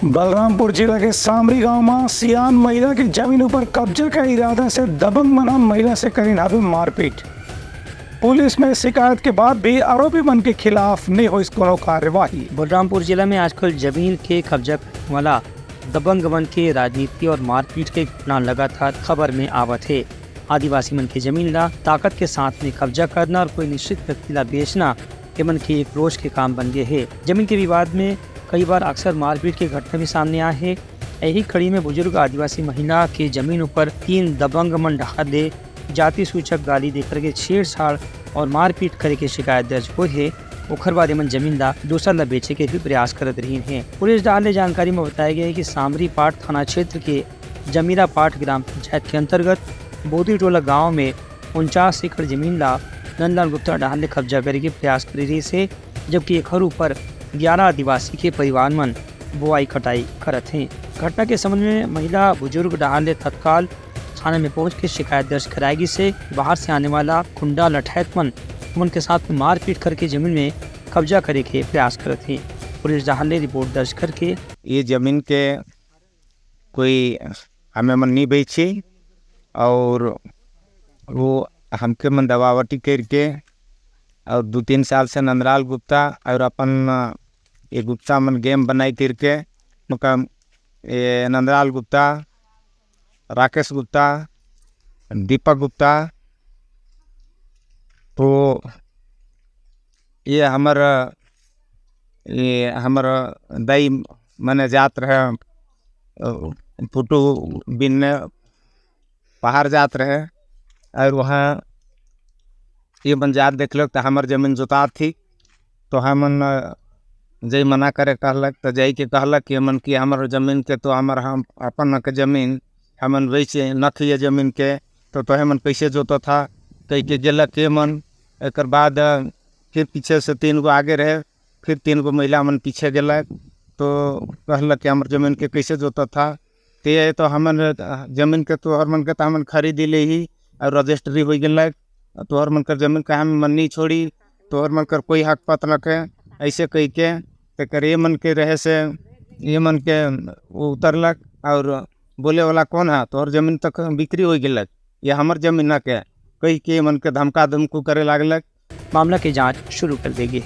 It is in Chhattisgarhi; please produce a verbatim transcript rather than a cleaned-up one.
बलरामपुर जिला के सामरी गांव म सियान महिला के जमीन ऊपर कब्जा के इरादा से दबंग मन ह महिला से करिन हवे मारपीट। पुलिस में शिकायत के बाद भी आरोपी मन के खिलाफ नइ होइस कोनो कार्यवाही। बलरामपुर जिला में आजकल जमीन के कब्जा करने वाला दबंग मन के राजनीति और मारपीट के घटना लगातार खबर में आवत हे। आदिवासी मन के जमीन ला ताकत के साथ में कब्जा करना और कोई निश्चित व्यक्ति ला बेचना, ये मन के एक रोज के काम बन गए हे। जमीन के विवाद में कई बार अक्सर मारपीट के घटना भी सामने आए हे। यही कड़ी में बुजुर्ग आदिवासी महिला के जमीन ऊपर तीन दबंग मन डहार ले जाति सूचक गाली देकर के छेड़छाड़ और मारपीट करे के शिकायत दर्ज होए हे। ओखर बाद एमन जमीन ला दूसर ला बेचे के भी प्रयास करत रहिन हे। पुलिस डहार ले जानकारी में बताया गया है कि सामरी पाट थाना क्षेत्र के जमीरा पाट ग्राम पंचायत के अंतर्गत बोदी टोला गांव में उनचास एकड़ जमीन ला नंदलाल गुप्ता डहार ले कब्जा करे के प्रयास करे रहिस हे, जबकि एखर ऊपर ग्यारह आदिवासी के परिवार मन बोआई कटाई करत हें। घटना के संबंध में महिला बुजुर्ग डहार ले तत्काल थाना में पहुंच के शिकायत दर्ज कराए गिस हे। बाहर से आने वाला गुंडा लठैत मन, मन के साथ में मारपीट करके जमीन में कब्जा करे के प्रयास करत हें। पुलिस डहार ले रिपोर्ट दर्ज करके ये जमीन के कोई हमें मन नहीं बेची और वो हमके मन दबावटी करके और दो तीन साल से नंदलाल गुप्ता और अपन, अ, ये गुप्ता मन गेम बनाई करके, मतलब ये नंदलाल गुप्ता, राकेश गुप्ता, दीपक गुप्ता, तो ये हमर, ये हमर दाई मने जात रहे, अ, फोटो बिनने पहाड़ जात रहे और वहाँ ये मन जात देखलक त हमर जमीन जोतात थी, तो हमन, अ, जई मना करे कहलक, त जई के कहलक कि ये मन कि हमर जमीन के तो हमर हम अपन के जमीन हमन बेचे न खिए जमीन के, तो तोहे मन कैसे जोतत हा, कह के गेलक ये मन। एकर बाद, अ, फिर पीछे से तीन गो आगे रहे, फिर तीन गो महिला मन पीछे गेलक, तो कहलक कि हमर जमीन के कैसे जोतत हा, ते तो हमन, अ, जमीन के तोहर मन के तो हमन खरीदी ले ही और रजिस्ट्री हो गेलक, तोहर मन कर जमीन के हम मन नहीं छोड़ी, तोहर मन कर कोई हक पत नखे, ऐसे कह के तेकर ये मन के रहे से ये मन के वो उतरलक और बोले वाला कौन है, तोहर जमीन तक बिक्री हो गेलक, ये हमर जमीन न के, कह के ये मन के धमका धमकू करे लागलक। मामला के जांच शुरू कर देगी।